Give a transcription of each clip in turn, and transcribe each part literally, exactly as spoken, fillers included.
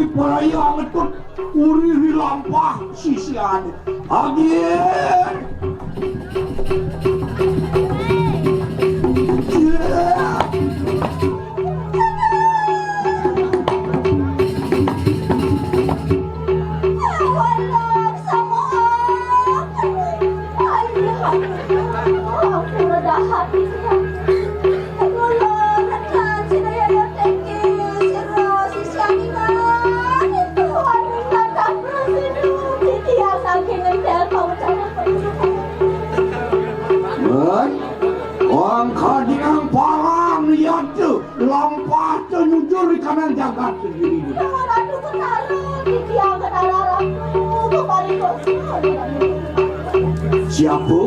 Paraya ngetut uri ri lampah sisian. Agih. Angka dinang parang liat tu lampah tu nyujur di kanan jagat sendiri. Ratu Betara, titiang Betara Ratu, kembali ke Siapa?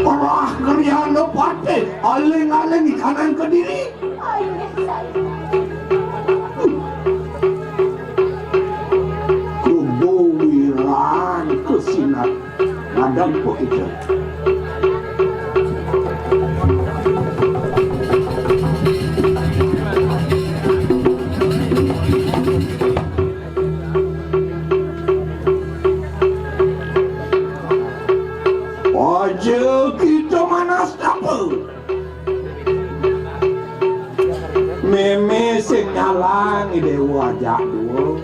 Parah Kriana Patih, aling-aling di kanan kediri. Ayo, saya. Kubuiran kusinat. Ngadang kok itu. Aja kita manas apa? Mémé sing nyalang I Déwa ajak dua.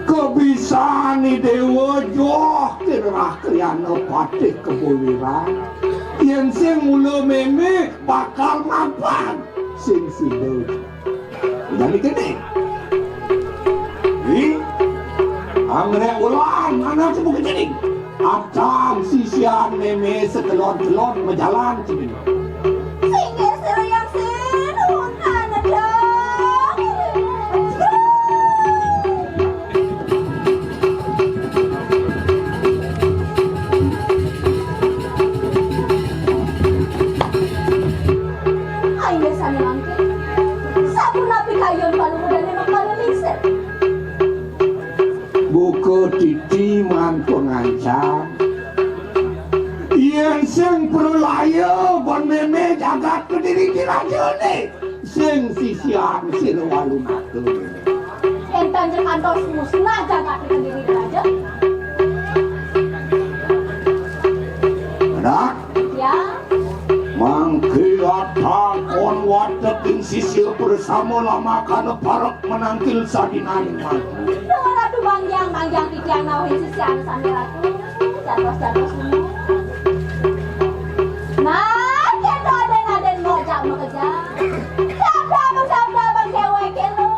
Kebisan I Déwa joh ké Rah Kriana Patih kebuliran. Yén sing mula mémé bakal mapan sing sida. Jadi kéné. Ih, anggrek ulan, mana sing buka jadi? Atang sisian mémé sekelon-kelon majalan sini. Singgih sira yang sinuhun anedang. Ayo sami mangke. Sapunapi kayun palungguhane mangkana lingsir. Buka titi man pangancan. Yén sing pralaya ban mémé jagat kediri dirajane. Sing sisian sira walu nata. Enten ja kantos musnah jagat kediri raja. Benar? Ya. Mangké atakon wateking sisia bersama lamakana parek menangkil sadinaning mangku. Duh, Ratu Bangjang, Bangjang titiang nauhin sisian sami Ratu. Jatos-jatos dulu. Nah, kéto aden-aden ngojak makejang. Sabda bang, sabda bang déwék kélo.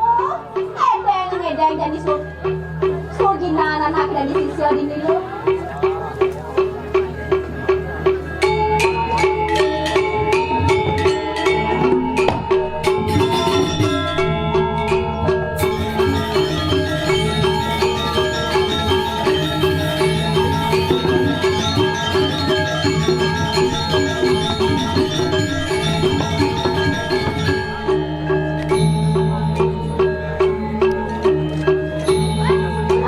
Ngedeng, ngedeng jani su-, suginan anak jani sisia dini lo.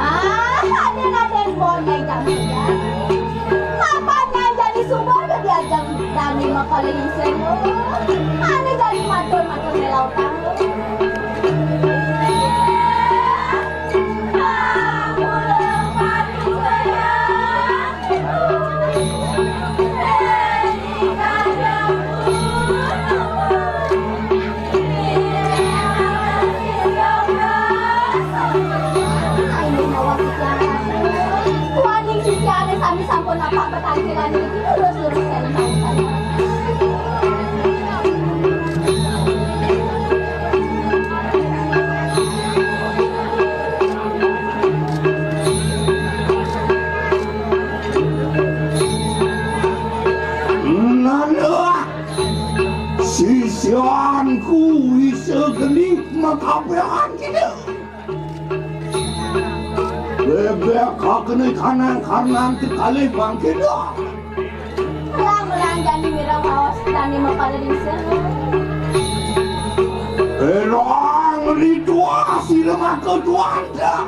Ah, aden-aden bondeng jam sudah. Mapan nyai jani subur ke diajeng dani makaling seno. Ane jani matur-matur melautan. Tuaning sisiane sami sampun napak petangkilan niki lurus-lurus kalian mawon. Nanda, sisianku wisa geni makabehan kita. Bebek kakene kanang karnang tekali bangkit dah. Melang-melang jani mirang awas jani mapala dingse. Erang ritual sila maka tuan dah.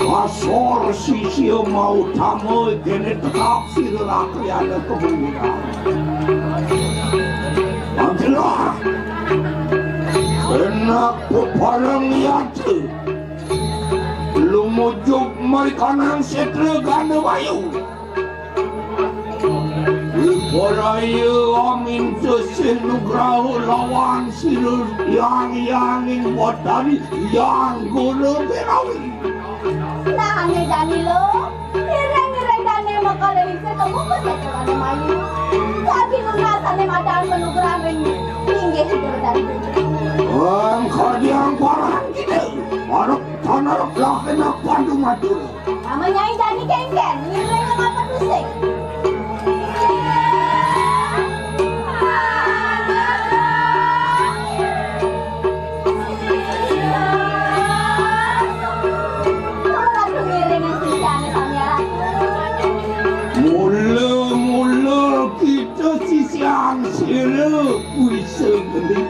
Kasor sisia mau tama gene tetap sira rakyana kebumian. Angkelah. Enak peparang yate. Lumujug marikanang setra gana wayu. Iporaya amin sesih nugraha lawan sira yang yangin watari yang guna berawi. Nah, ane jani lo, ireng-ireng dane makale lingse temu ke setra gana mayu. Kaki lunas ane madan manugrahan ring linggih Ida Dane. Ang kadiang parang kita, marep tanarep lah kena pandu matur. Nama nyai jani kengken, ngiring apa tusing? Mula-mula kita sisian sila bisa geli.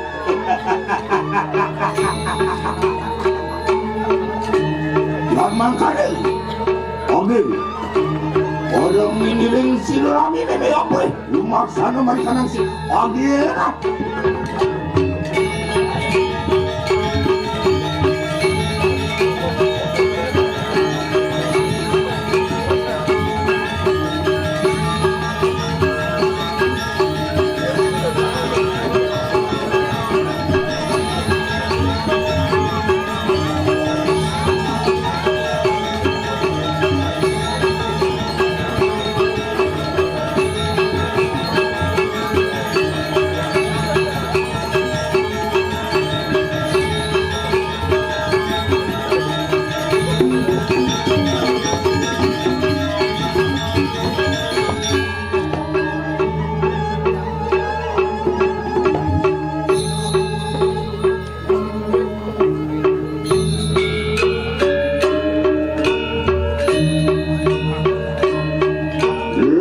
Lan mangkane, oge, pada ngiring silaturahmi nene apa? Lumaksana marikanang si oge.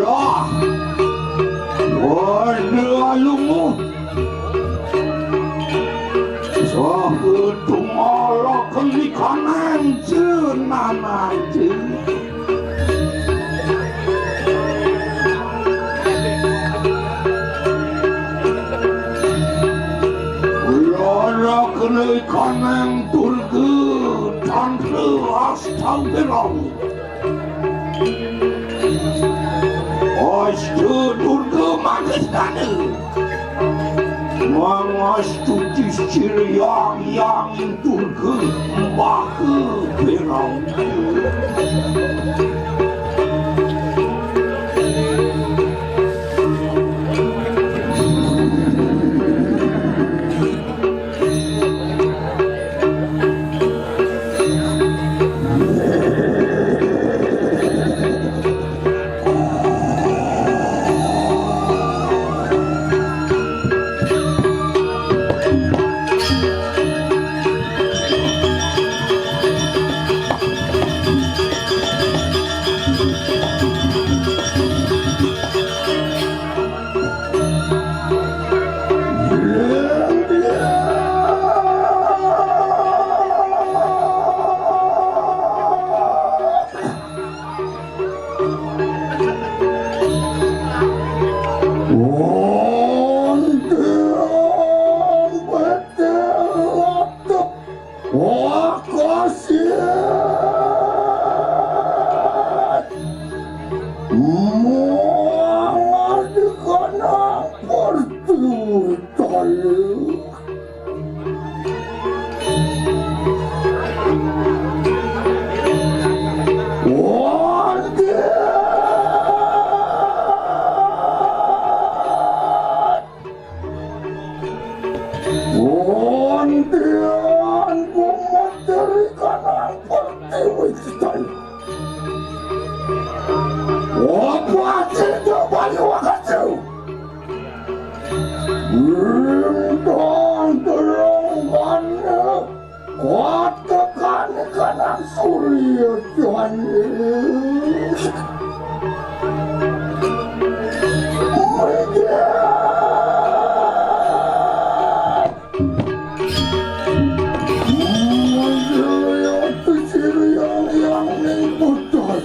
Lah, pada alungu. Saha tumala kelikanan cenanaje. Lara kene kanang Durga tantra astagfirullah. Astu Durga mangestana. Mangastuti sira yang yang Durga maha berang. Wonten betel watuk wakasiat. Muang adegan pertiwi tali. Wonten gumeter kanang pertiwi tali. Wapati coba liwakatu. Lintang terang mana kotekan kanang surya jani. Melihat. Melihat siriang yang ning putar.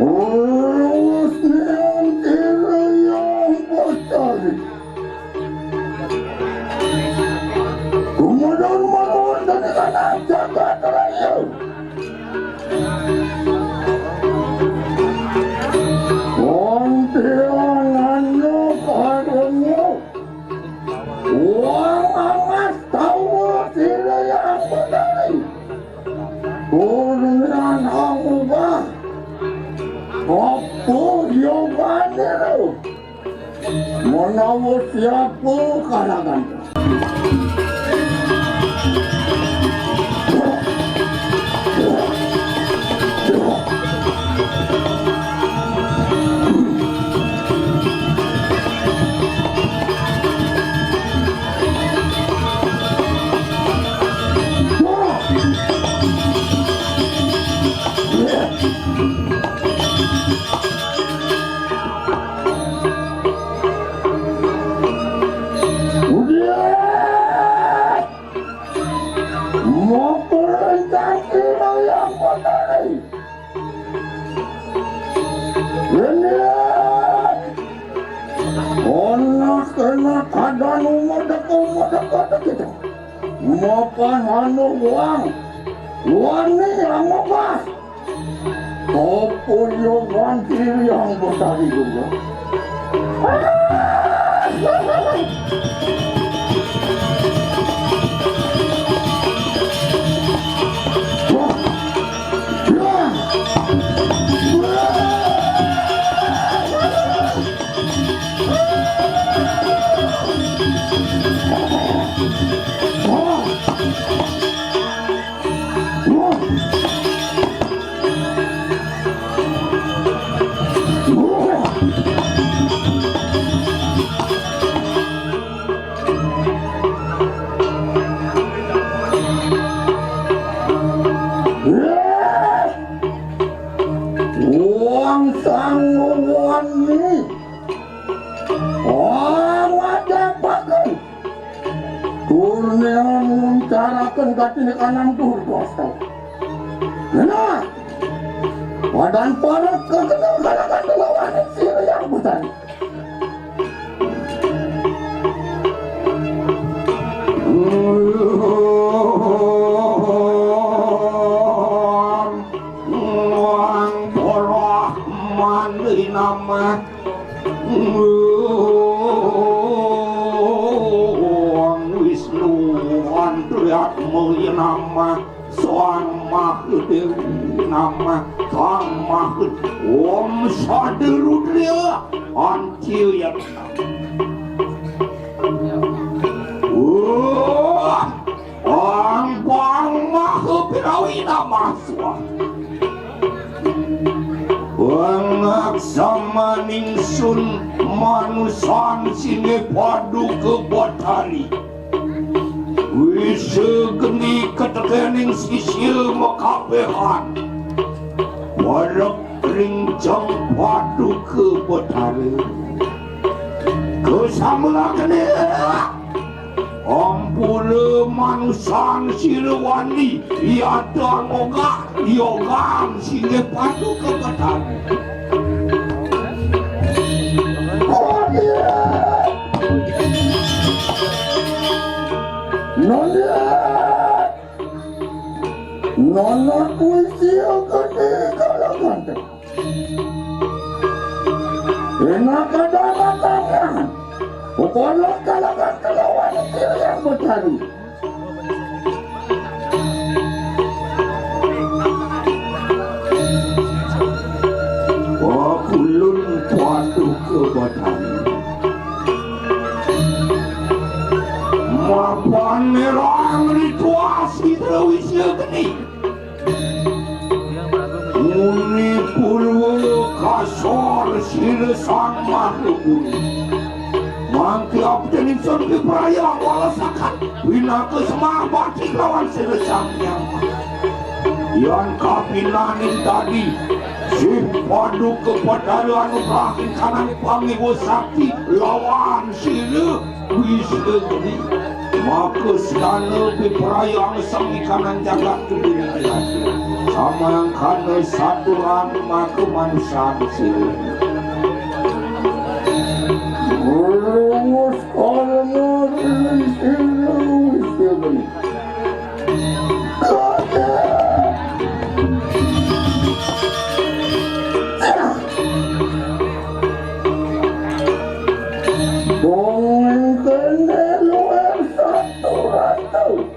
Urus nian ira yang bocah. Kemudian menurut dengan jagat raya. Kuntilanannya karemu. Wong amas tahu sira yang bocah. Kurnian angubah. Apa ya baniro? Menawa siapa kalangan. Udah. Motor rencang kira yang kotori. Ini. Ono kena kadang umur dekat, umur dekat kita. Mapan anu uang. Wani yang ngobah. Apa ya wantiri yang betari juga? Wong sangu wani. Wong ajabaken. Kurnian nguncaraken katine kanan dur dosa. Nah, Adan para kakena kalakan lawan sira yang butan. Wang Brahmani nama Wang Wisnu Andriatma nama Sang Mahadewi nama Sang Mahadewi Om Sada Rudra Antiya Wah, Bang Bang Maha Pirawi nama Sang Pangaksamaning sun manusan sine paduka Batari. Wisa geni ketekening sisia makabehan. Warek ring jeng paduka Batari. Kesamulakene. Ampura manusan sira wani, yata moga yogang sine paduka Batari. Nondia. Nondia. Nondia kuwi sira kene kala ganteng. Enak ada makangan. Pokoknya kalakan kelawan sira yang Batari. Wakulun paduka Batari. Mapan merang ritual sira wisa geni. Muni purwa kasor sira sang maha guru. Mangke abdi ingsun pipraya ngwalesaken pinaka semar bakti lawan sira sang hyang. Yan kapinaning tadi, sih paduka Batara anugrahaken kanang pangiwa sakti lawan sira Wisnu Geni, maka sedana piprayang sangikanan jagat kediri. Samangkana saturan maka manusan sira. Rumus kolmo sira Wisnu Geni. Bongeng kene luwih satu ratu.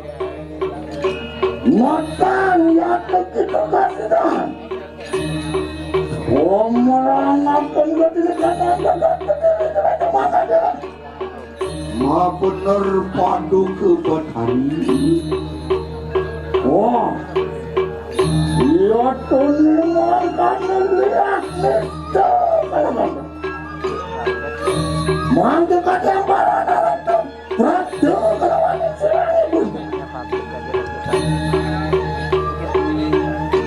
Matan yata kita kasidahan. Pemerangaken gati negara jagat kediri kerajaan mata dia. Mabener paduka Batari. Wah. Iya tuni mangkane liak nista kalawan. Mangke kadang para narata prada kalawan sirangipun.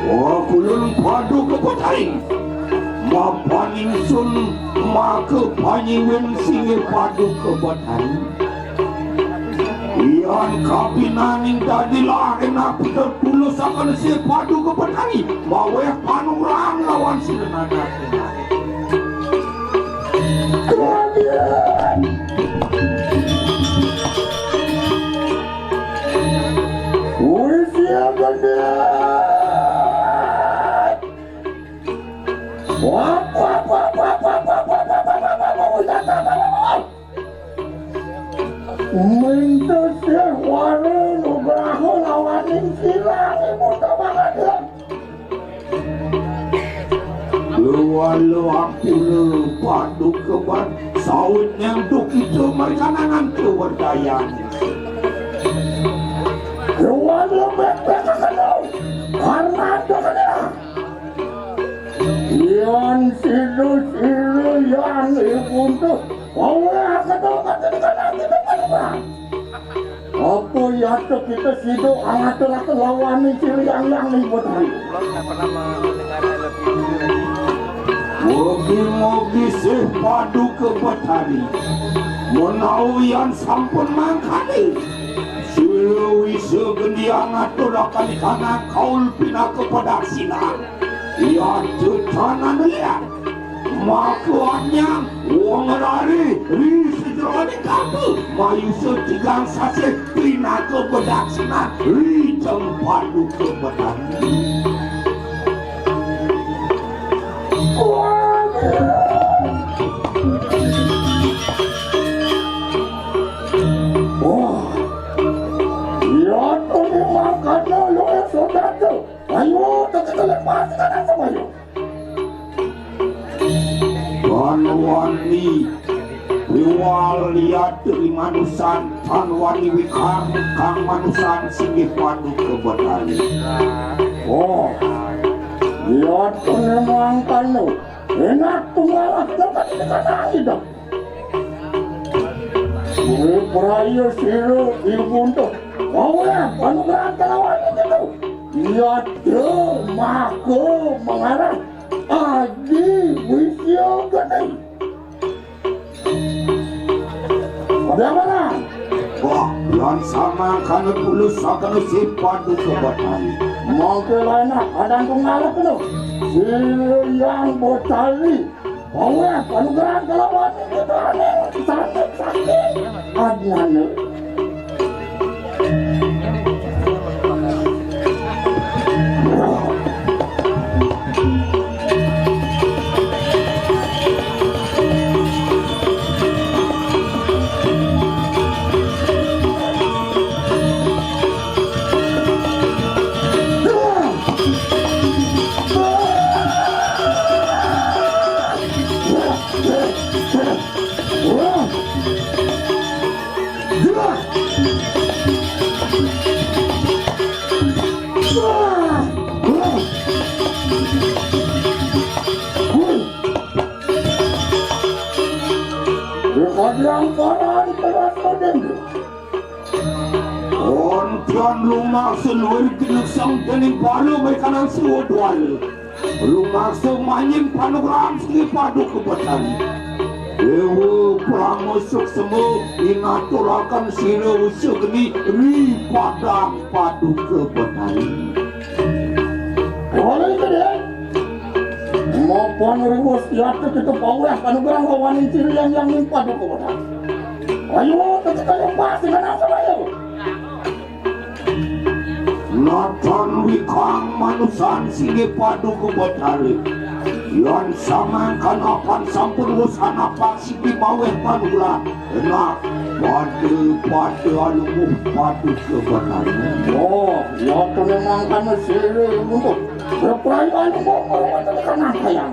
Wah, kulun paduka Batari. Mapan ingsun maka panyiwin singgih paduka Batari. Yan kabinaning dadi larin apita tulusaken sih paduka Batari. Maweh panuran lawan sira nanak. Wis ya gendut. Wah, wah, wah. Mintu sih wara nugraha lawaning silang ibu tamangan. Luwal-luwal pula paduka ban sawit nyang dukita merkanangan kewerdayan. Luwal-luwal bek-bek kena. Karena ada kena. Yan sira-sira yang ipunta, oleh kena kata-kata kita pada. Apa yata kita sida angaturaken lawane sira yang yang ibu tadi? Mugi-mugi sih paduka Betari menawi yan sampun mangkane. Sira wisa gendiang aturaken kanang kaul pinaka padaksinan. Iya, dudanan liya. Maka anyang wong lari ri sejeroning kampung, mayusa tigang sasih pinaka bedaksinan ri jeng Paduka Betari. Wah, iya to ning mangkana luwih sodata. Ayo, tak kita lepas, kita tak sembahyang. Tan wani wiwal liat ri manusan, tan wani wikang kang manusan singgih Paduka Betari. Oh, liat kene mangkana, enak tunggalah, jangan dikanangi dah. Kuwi praya sira ibuntuh. Ora panugrahan kelawan itu. Iya, maka mengarah adi wisya geni. Bagaimana? Wah, lan samangkana tulus sakana si Paduka Betari. Mangke lainah kadang tungalek no. Sira yang Betari. Oleh panugrahan kelawan itu aneh, sakit, sakit. Adnane. Kadang paran terasa dende. Ontian lumaksa nuwun kinuksang dening para mekanan Siwa Dwara. Lumaksa manjing panugrahan Sri Paduka Betari. Dewa Brahma Suksma inaturaken sira usugeni ri padang Paduka Betari. Oleh itu dia, mapan riwus yata kita paweh panugrahan lawaning sira yang yang ning Paduka Betari. Ayo, kita yang pasti menang sama ya. Natan wikang manusan singgih Paduka Betari. Yan samangkana pan sampun wus anapak siki maweh panugrahan. Enak, pada, pada alumuh Paduka Betari. Oh, ya to memang kana sira untuk berperayaan alumuh berwata kana kayang.